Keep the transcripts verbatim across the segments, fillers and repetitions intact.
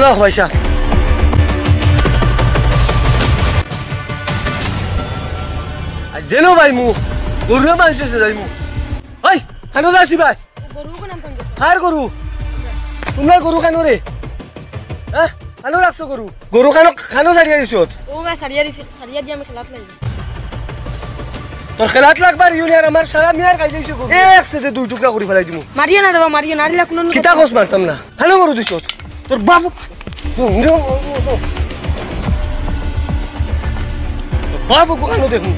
তো ভাইসাব, আর যেন ভাই মু, গরুরে মাংস সে যাইমু। এই, খানো যাসি ভাই? গরু কোন আনতাম গো? কার গরু? তুমরার গরু খানো রে? হ্যাঁ? খানো রাখছো গরু? গরু খানো, খানো ছাড়িয়া দিছত? ও ভাই, ছাড়িয়া দিছি, ছাড়িয়া দিয়া আমি খেলাত লাগি। তোর খেলাত লাগবার ইউনি আর আমার সারা মিয়ার খাই যাইছে গরু। এক সেটে দুই টুকরা করি ফেলাই দিমু। মারিও না রে বা, মারিও না, আরিলা কোনো কিতা কস মারতাম না? খানো গরু দিছত? তোর বাপ, তোর বাপ ওকে খানো দেখমু।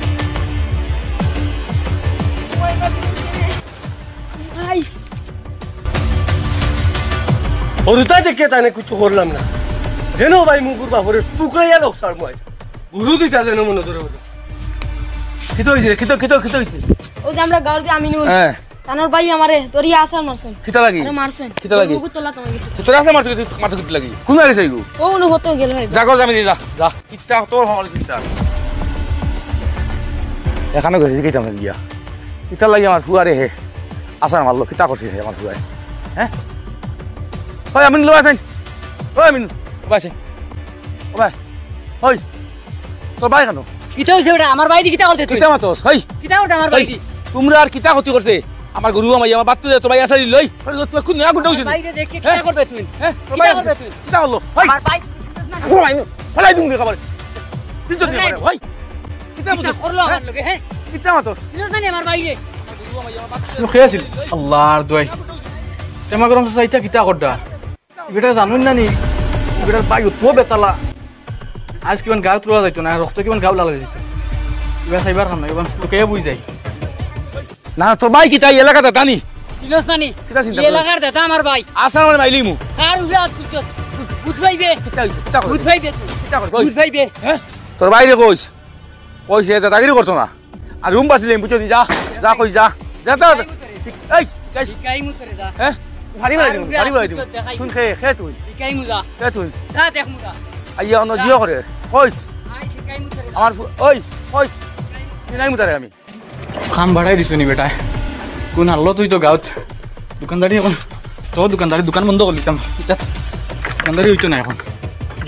ভাই। হরুতা দেখে তানে কিছু করলাম না। যেন ভাই মুগুর বাপরে টুকরাইয়া লোক সার মই। গুরু দিতা যেন মনে ধরে হলো। কিতা হইছে? কিতা, কিতা, কিতা হইছে? ও যে আমরা গাঁওর যে আমিনুল, হ্যাঁ। তানোর ভাই আমারে ধরিয়া আছাড় মারছইন। কিতা লাগি? আরে মারছইন। কিতা লাগি? মুগুর তলা তোমাকে। তো তোরা আছাড় মারতে, মারতে কিতা লাগি? কোন আগে চাইগো? ও উনি হতে গেল ভাই। যা গো, আমি যা, যা। কিতা তোর হল কিতা? এখানো গেছে কিতা আমার গিয়া? কিতা লাগি আমার ফুয়ারে হে আছাড় মারলো? কিতা করছে হে আমার ফুয়ায়? হ্যাঁ? ওই আমিন, লো আছেন? ওই আমিন, ও ভাই আছেন? ও ভাই, ওই, তোর ভাই খানো? কিতা হইছে বেটা? আমার ভাইরে কিতা করতে তুই? কিতা মাতস? হেই! কিতা করতে আমার ভাইরে? তুমরার কিতা ক্ষতি করছে? আমার গরু, আমার, আমার বাত্তু, তোর ভাই আছাড় দিল, ওই, তোর, তোর কোন নয়া গুন্ডা হইছে? ভাইরে দেখে হ্যাঁ? কিতা করবে তুই? হ্যাঁ? তোর কিতা ভাই করবে আছে? তুই? কিতা হলো? হেই! আমার ভাই ফলাই দিমু রে খাবার। চিন্তা নেই খাবার। হেই! কিতা কিতা বুঝছ? করলো হ্যাঁ? আমার লগে, হ্যাঁ? কিতা মাতস? চিনস না নি আমার ভাইরে? তুই খেয়ে আছিল? আল্লাহর দোয়াই। তেমা গরম চাচা, ইটা কিতা করডা? ইবেটা জানুন না নি? ইবেটার ভাই অত বেতালা। আজ কিমান গাঁও তোলা যাইতো না, রক্ত কিমান গাঁও লাগা যাইতো। ইবা চাইবার কাম নাই, ইবা লুকাইয়া বই যাই। না, তোর ভাই কিতা এই এলাকাত দাতা নি? চিনস না নি? কিতা চিন্তা এই করস? এলাকার দাতা আমার ভাই। আছাড় মারলে মাইলিমু। কার উপরে হাত তুলছস? ভূত পাইবে। কিতা হইছে? কিতা করস? ভূত পাইবে তুই। কিতা করস? ভূত পাইবে। হ্যাঁ? তোর ভাইরে কইস। কইছে দাদাগিরি করতো না। আর রুম বাঁচিলে বুঝছো নি? যা, যা কই যা। যা, যা। এই, গাইস। ইকাই মুতরে যা। হ্যাঁ? ফাড়ি বেলাই দিমু, ফাড়ি বেলাই দিমু। দেখাই। তুই খে, খে তুই। ইকাই মুজা। খে তুই। যা দেখ মুজা। আইয়া অন্য জিও করে। কইস। আই ইকাই মুতরে যা। আমার ফু-, ওই, কইস। তুই নাই মুতারে আমি। কাম বাড়াই দিছো নি বেটায়? কোন হাল্লত তুই তো গাঁওত। দোকানদারি এখন তো দোকানদারি, দোকান বন্ধ করে দিতাম। ইটা দোকানদারি হইতো না এখন।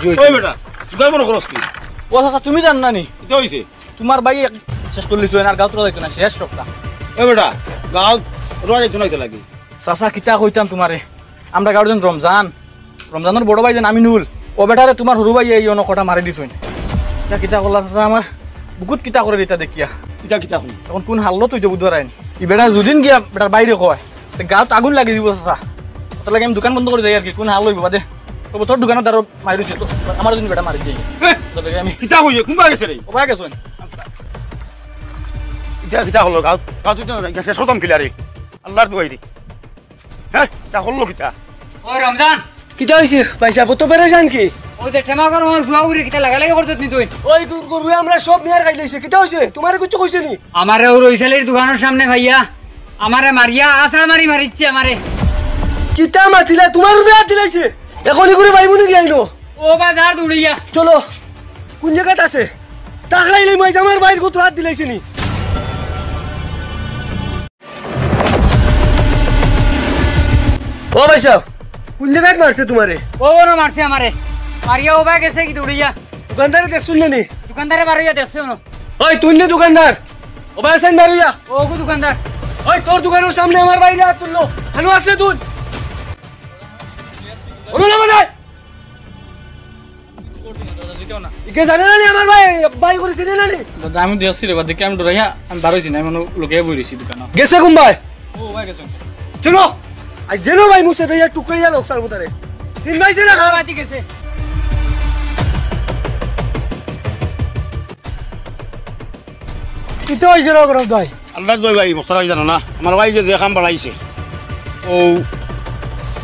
জি, হইতো ওই না। বেটা, দোকান বন্ধ করস তুই? ও চাচা, তুমি জান না নি? ইটা হইছে? তোমার ভাই এক শেষ করে দিছো, আর গাঁওত রোয়া যাইতো না, শেষ সবটা। ওই বেটা, গাঁওত রোয়া যাইতো না, ইটা লাগি। চাচা, কিতা কইতাম তোমারে, আমরা গাঁওর যেন রমজান, রমজানর বড় ভাই যেন আমিনুল, ও বেটারে তোমার হুরু ভাই এই অন্য কটা মারি দিছইন। ইটা কিতা করলা চাচা, আমার বুকুত কিতা করে ইটা দেখিয়া। ইটা কিতা কই? এখন কোন হাল্লত হইতো বুধবার আইন। ই বেটা যুদিন গিয়া বেটার বাইরে কয়, তে গাঁওত আগুন লাগি দিব চাচা। তার লাগি আমি দোকান বন্ধ করে যাই আর কি, কোন হাল হইব বাদে। তবে তোর দোকানত আরো মারি দিছে তো, আমার জন্য বেটা মারি দিয়ে। এ! তবে আমি কিতা কইয়ে? কোন বাগে গেছে রে? ও বাগে গেছে। ইটা কিতা হলো? গাঁওত, গাঁওত তো শেষ করতাম কিলা রে? আল্লাহর দোয়াই রে। হ্যাঁ, তা করলো কিতা? ওই রমজান। কিতা হইছে ভাই সাহেব, অত পেরেশান কি? ওই যে ঠেমা করো, আমার ফুয়া উড়ে কিতা লাগালাগি করছত নি তুই? ওই গরু, গরুয়ে আমরা সব মিয়ার খাই লাইছে। কিতা হইছে? তোমারে কিচ্ছু কইছে নি? আমারে ওই রইসালির দোকানের সামনে ভাইয়া, আমারে মারিয়া, আছাড় মারি মারিচ্ছে আমারে। কিতা মাতিলা? তোমার উপরে হাত দিলাইছে? এখন এগুলো ভাইবুনি গিয়ে আইনো। ও বাজার দৌড়িয়া। চলো, কোন জায়গাত আছে? তাকলাইলে মাই আমার ভাইর কত হাত দিলাইছে নি? ও ভাই সাহেব, কোন জায়গাত মারছে তোমারে? ও ওরা মারছে আমারে। মারিয়া ও ভাই গেছে কি দৌড়িয়া? দোকানদারে দেখছুন না নি? দোকানদারে বারইয়া দেখছে ওনো। ওই তুই না দোকানদার? ও ভাই আছেন বারইয়া? ও গো দোকানদার। ওই তোর দোকানের সামনে আমার ভাইরে হাত তুললো। কেন আসলে তুই? ওনো না বাজায়। কিচ্ছু করছি না, দাদা, জিতেও না। ইকে জানে না নি আমার ভাই, ভাই করে চিনে না নি? দাদা, আমি দেখছি রে, বাদ দেখি আমি ডরাইয়া, আমি বারইছি না, আমি অনো লুকাইয়া বই রইছি দোকানো। গেছে কোন ভাই? ও, ভাই গেছে। চলো, আজ যেন ভাই মুছে ভাইয়া টুকরাইয়া লোক সার মুতারে। চিন ভাই চিনে না। বাতি গেছে। কিতা হইছে রে গরম ভাই? আল্লাহর দোয়াই ভাই, মোস্তারা ভাই জানো না? আমার ভাই যে, যে কাম বাড়াইছে, ও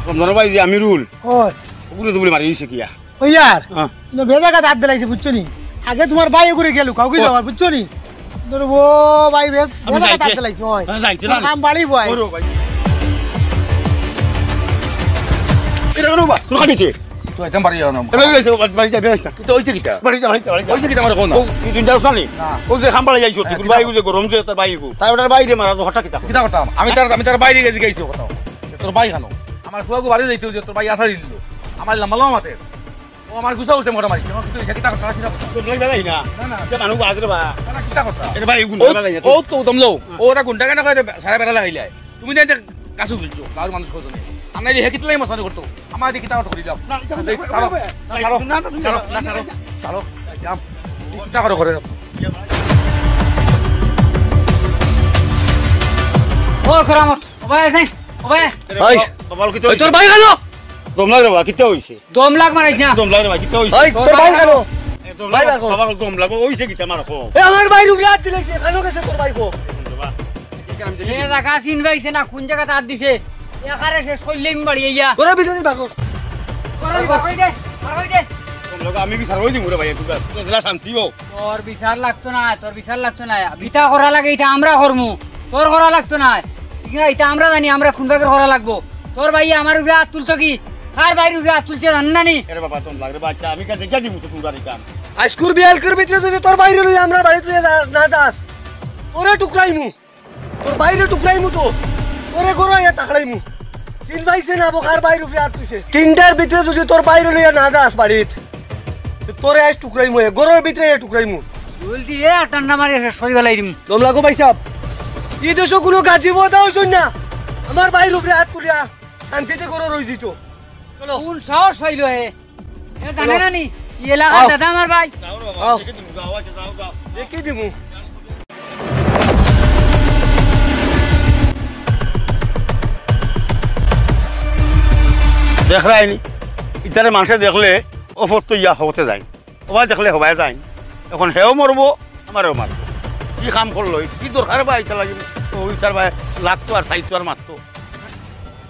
রমজানের ভাই যে আমিরুল, ওই। ওগুলো তো বলে মারি দিছে কিয়া? ওই ইয়ার, হ্যাঁ। কিন্তু বেজাগা দাঁত দিলাইছে, বুঝছো নি? আগে তোমার ভাই ওগুলো গেল, কাউকে ও। যাওয়ার, বুঝছো নি? ধরো, ও ভাই, বে-, আমি বেজাগা যাইতে। দাঁত দিলাইছে, ওই। হ্যাঁ, যাইতে তোমার না। কাম বাড়ি বয়। ওরে ভাই। এটা কেন বা? তোর খাবিতে? তো একদম বাড়ি যাও না। এবার যাইতে, বাড়ি, বাড়ি যাবে, যাইতে। তো হইছে কিটা? বাড়ি যা, বাড়ি যা, বাড়ি যা। হইছে কিটা আমার কোন? ও, তুই, তুই যাস না নি? না। ও যে খাম বাড়ি যাইছো, হ্যাঁ, তুই কিটা ভাই, করতাম? ও যে গরম যে তার ভাই গো। তাই ওটার বাইরে মারা তো হঠাৎ কিটা? কিটা করতাম? আমি তার, আমি তার বাইরে গেছি, গেছি কোথাও। তোর ভাই কেন? আমার ফুয়াগু বাড়ি যাইতে হইছে, তোর ভাই আসার দিল। আমার লম্বা লম্বা মাতে। ও আমার গুছা উঠছে মোটামুটি। আমার কিন্তু ইসে কিতা কথা, কিতা কথা? তো লাগবে না। না, না। এটা মানুষ বাজ রে বা। না, না, কিতা কথা? এটা ভাই, এই গুন্ডা ও, বাজাই না। ও তো দমলো। ও ওটা গুন্ডা কেন করে সারা বেড়া লাগাইলে? তুমি জানতে কাছু তুলছো, গাঁর মানুষ খোঁজ নেই। আমরা এই হেকিত লাই মশানি করতো। আমার এই কিতা কথা করি যাও। না, এটা এই সারো, না, সারো, না, না, তুমি সারো, না, না, সারো, না। সারো। যাম। কিতা করে করে যাও। ও করামত, ও ভাই আছেন? ও ভাই। ওই, কপাল কিতা ওই তোর হইছে? ভাই গেল। দম লাগে রে বা, কিতা হইছে? দম লাগ মারাইছ না। দম লাগে রে বা, কিতা হইছে? ওই, তোর ভাই গেল। এ, দম ভাই লাগে, রাখো। বাবা, দম লাগে, হইছে কিতা আমার কো? এ, আমার ভাইর উপরে আত দিলাইছে, কেনে গেছে তোর ভাই কো? দম লাগে বা। এ, রাখা চিন পাইছে না, কোন জাগাত আত দিছে? একারে সে শৈলিম বাড়ি আইয়া। ঘরর ভিতরে বাগর। ঘরর ভিতরে দে, ঘরর ভিতরে দে। দম লাগে, আমি বিচার হই দিমু রে ভাই, একটু দিলা শান্তি হোক। তোর বিচার লাগতো না, তোর বিচার লাগতো না। কিতা করা লাগে, ইটা আমরা করমু, তোর করা লাগতো না। ইটা, ইটা আমরা জানি, আমরা কোন ভাগের করা লাগবো। তোর ভাইয়ে আমার উপরে আত তুলতো কি? কার ভাইর উপরে আত তুলছে জান না নি? এরে বাবা, দম লাগে রে বাচ্চা, আমি কে দেখিয়া দিমু তো তোমরা রে কাম। আইজকুর বিয়ালকুর ভিতরে যদি তোর ভাইরে লই আমরা বাড়িত লইয়া যা-, না যাস, তোরে টুকরাইমু। তোর ভাইরে টুকরাইমু তো, তোরে গরু আইয়া তাকড়াইমু। চিন পাইছে না, বোকার ভাইর উপরে আত তুলছে। তিনটার ভিতরে যদি তোর ভাইরে লইয়া না যাস বাড়িত, তো তোরে আইজ টুকরাইমু, এ গরুর ভিতরে আইয়া টুকরাইমু। জলদি এ টান্না মারি শেষ করি ফেলাই দিমু। দম লাগো ভাই সাহেব, ই দেশো কোনো গাজি বদা হইছইন না। আমার ভাইর উপরে আত তুলিয়া শান্তিতে গরু রই দিত। চলো। কোন সাহস পাইলো হে? এ জানে আও। না নি? ই এলাকার আও। দাদা আমার ভাই। যাও রে বাবা, আও। দেখে দিমু, যাও, আচ্ছা, যাও, যাও। দেখে দিমু। দেখরায়নি, ইতারে মানষে দেখলে অপর তো ইয়া হতে যায়। হবায় দেখলে হবায় যায়। এখন হেও মরবো, আমারেও মারবো। কি কাম করলো? কি দরকার বা ইতা লাগি? ও ইতার ভাই লাগতো আর চাইতো আর মারতো।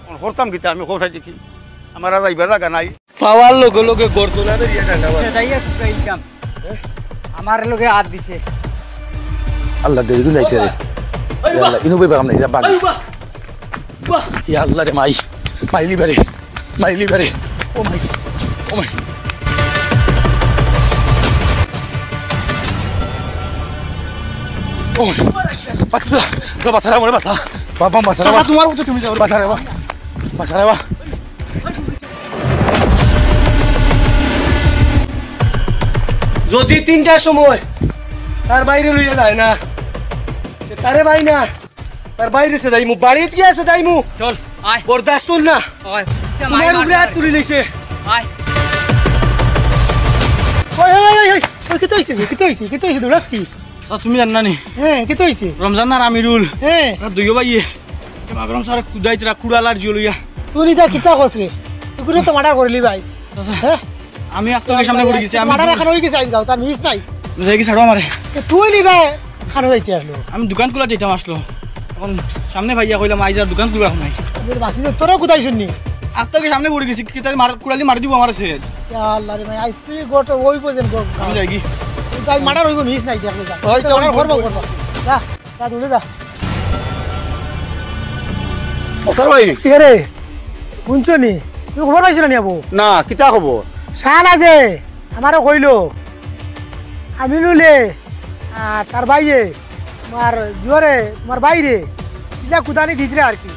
এখন করতাম কিতা? আমি কোথায় দেখি? আমার আর যাইবার জাগা নাই। পাওয়ার লগে লগে গর্দনা বেরিয়ে ঠান্ডা মারে। সেটাই একটু চাইতাম। আমার লগে আত দিছে। আল্লাহ, দেরি গুণ আইছে রে। ইয়া আল্লাহ, ইনু ভাই বাগাম নাই, ইরা বাগাম। ইয়া আল্লাহ রে মাই, মাইলি বারে, মাইলি বারে। ও মাই, ও মাই। ও মাই। বাঁচা, বাঁচা রে, বাঁচা। বাবা, বাঁচা রে, চাচা, বাবা। তোমার মতো তুমি যাও। বাঁচা রে, বাবা। বাঁচা রে, বাবা। যদি তিনটার সময় তার ভাইরে লইয়া যায় না, তারে ভাই না, তার ভাইরে সে যাইমু, বাড়িত গিয়া সে যাইমু। চল, আয়। বরদাস্ত হইল না। ওই, তোমার উপরে আত তুলি লইছে। আয়। ওই, ওই, ওই, ওই, ওই, কিতা হইছে বে? কিতা হইছে? কিতা হইছে? দৌড়াস কি? তা তুমি জানো না নি? হ্যাঁ, কিতা হইছে? রমজান আর আমিরুল। হ্যাঁ। তারা দুইও ভাইয়ে। এ মাগরম সারে কুদাইতরা কুড়াল আর জিও লইয়া। তুই ইতা কিতা কস রে? তুই করে তো মার্ডার করলি ভাই। চাচা, হ্যাঁ? আমি আত্মকে সামনে পড়ে গেছি, আমি মার্ডার এখন হয়ে গেছে আজকাল, তার মিস নাই। যাই কি ছাড়ো আমারে। এ, তুই নি ভাই, খানো যাইতে আসলো। আমি দোকান খোলা যাইতাম আসলো। এখন সামনে ভাইয়া কইলাম, "আইজ আর দোকান খুলবা নাই।" তোর বাসি যে তোরা কোথায় শুননি? আত্মকে সামনে পড়ে গেছি, কি তাই মার, কুড়ালি মারি দিব আমার আছে। ইয়া আল্লাহ রে ভাই, আই তুই গোটা ওই পর্যন্ত গো। আমি যাই কি? তুই যাই মার্ডার হইব, মিস নাই দেখলে যা। ওই তো আমার ঘর বউ করবো। যা। যা, দৌড়ে যা। ও, স্যার ভাই। কি রে? শুনছো নি? তুমি খবর পাইছো না নি আবু? না, কিতা খবর? শাহনাজে আমারে কইলো, আমিনুলে, আর তার ভাইয়ে, তোমার জুয়ারে, তোমার ভাইরে, ইলা কুদানি দিতরে আর কি।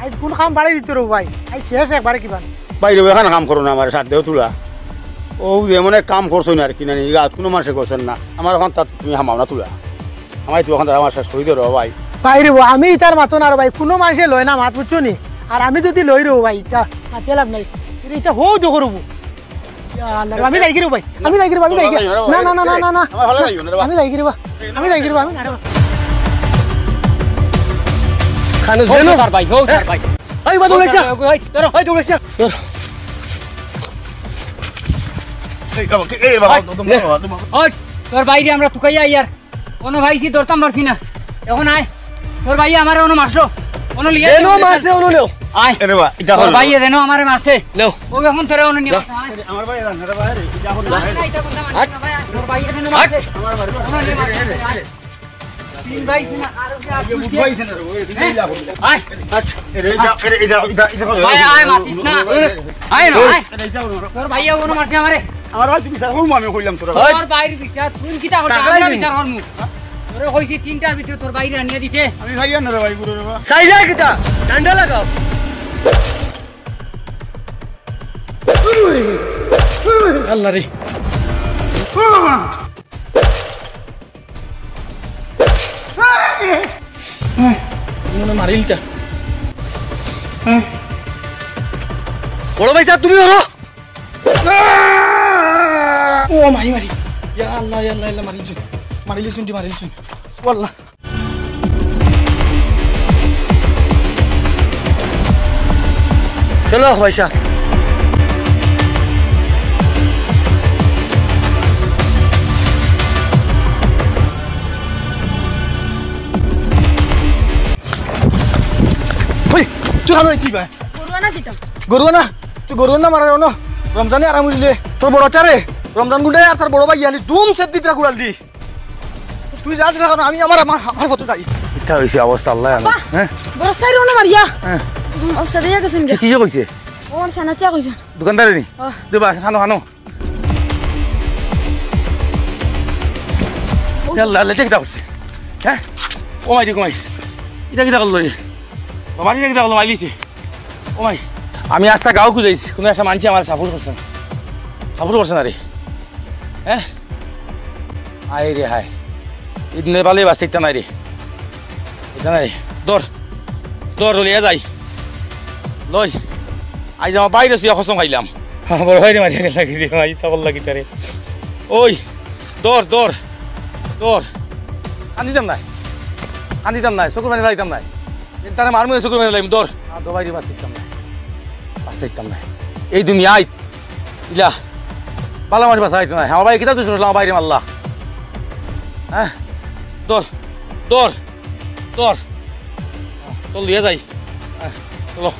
আইজ কোন কাম বাড়াই দিত রে ভাই? আইজ শেষ একবারে কিবা। ভাই রে, এখানে কাম করো না, আমার সাথে দেও তুলা। ও যে মনে কাম করছো না আর কি, না, নি, ইয়াত কোনো মানুষে করছেন না। আমার ওখান তাতে তুমি হামাও না তুলা। আমায় তুই ওখান থেকে আমার শেষ করে দে রে ভাই। ভাই রে, আমি ইতার মাতো না রে ভাই, কোনো মানুষে লয় না মাত, বুঝছো নি? আর আমি যদি লই রে ভাই, ইতা মাতিয়া লাভ নাই। এর ইতা হো তো করবো। ইয়া আল্লাহ, আমি যাই কি রে ভাই? আমি যাই কি রে ভাই? আমি যাই কি? না, না, না, না, না, না। আমার ভালো লাগে না রে ভাই। আমি যাই কি রে ভাই? আমি যাই কি রে ভাই? আমি না রে ভাই। খানো হো জেনো। তার ভাই, হো তার ভাই। এই বাদ হইছে। এই, ধরো। এই তো হইছে। ধরো। এই বাবা, এই বাবা, ওই, তোর বাইরে আমরা তুকাইয়া ইয়ার। কোনো ভাইছি ধরতাম পারছি না। এখন আয়। তোর ভাই আমারে অনো মারছো। অনো লিয়ে যেন মারছে, অনো নেও। আয়। এরে বা, এটা তোর হলো। ভাই যেন আমারে মারছে। নেও। ও এখন তোরে অনো নিয়ে নেও। আয়। আমার ভাই এরা, এরা ভাই, এটা হলো। না, না, এটা কোনটা মারছে না, ভাই, তোর ভাই এখানে মারছে। আমার ভাই। অনো নিয়ে মারছে, আয়। তিন ভাই ছিল, আর ওকে আর বুঝ ভাই ছিল, ওই দিকে হ্যাঁ? যা বলবি। আয়। আচ্ছা। এরে, এই যা, এরে, এই যা, এই যা, এই যা, ভাই, আয়, মাতিস না। আয় না, আয়। এরে, এই যা, তোর ভাই অনো মারছে আমারে। আমার ভাই, তুই বিচার করবো, আমি কইলাম তোরা। তোর ভাইর বিচার, তুই কিতা করতে? আমরা বিচার করমু। তোরে কইছি তিনটার ভিতরে তোর ভাইরে আনিয়া দিতে। আমি ভাই আর না রে ভাই, গুরু রে বা। সাইডে কিতা? ডান্ডা লাগাও। আল্লাহ রে। ইনো মারিলতা। বড় ভাইসাব, তুমি ধরো। ও মারি মারি। ইয়া আল্লাহ, ইয়া আল্লাহ, ইয়া আল্লাহ, মারিলছইন। মারিলছইন, মারিলছইন। ও আল্লাহ। চলো, ভাইসাব। ওই, তুই খানো কি ভাই? গরু আনা দিতাম। গরু আনা? তুই গরু আনা মারার অনো? রমজানে আরাম করিলে। তোর বড় চাচারে, রমজান গুন্ডায় আর তার বড় ভাইয়ালি দুম সেত দিতরা কুড়াল দি। তুই যাস এখন, আমি আমার, আমার, আমার পথে যাই। ইতা অইছে অবস্থা, আল্লাহ জানে। বাহ! হ্যাঁ? বড় সাইর ওনো মারিয়া। হ্যাঁ। উম, অবস্থা দিয়া গেছইন গিয়া। কি, কি কইছে? ওর সানাচা কইছে। দোকানদারে নি? ও। দে বাস, খানো, খানো। ইয়াল্লা, আল্লাহ, ইটা কিতা করছে? হ্যাঁ? ও মাই রে, ও মাই। ইটা কিতা করলো রে? বাবা, ইটা কিতা করলো? মাইলিছে। ও মাই, আমি আস্তা গাঁও খুঁজাইছি, কোনো একটা মানষে আমার সাপোর্ট করছে না, সাপোর্ট করছে না রে। হ্যাঁ, হায় রে হায়, ইদিন পালে বাঁচতে ইতা নাই রে, ইতা নাই। ধর, ধর, লইয়া যাই, লই। আইজ আমার বাইরে শুয়ে কসম খাইলাম। আমার বড় ভাইরে মারিয়া গেল লাগি রে ভাই, তখন লাগি তারে। ওই, ধর, ধর, ধর। কান্দিতাম নাই, কান্দিতাম নাই, চকুর পানি ফালাইতাম নাই। তারে মারমু, চকুর পানি ফালাইমু, ধর। আর দো বাইরে বাঁচতাম নাই, বাঁচতাম নাই। এই দুনিয়াত ইলা ভালা মানুষ বাঁচা যাইতো নায়। আমার ভাইরে কিতা দুষ করলাম, আমার ভাইরে মারলা। হ্যাঁ, ধর, ধর, ধর। চল, লইয়া যাই। হ্যাঁ, চলো।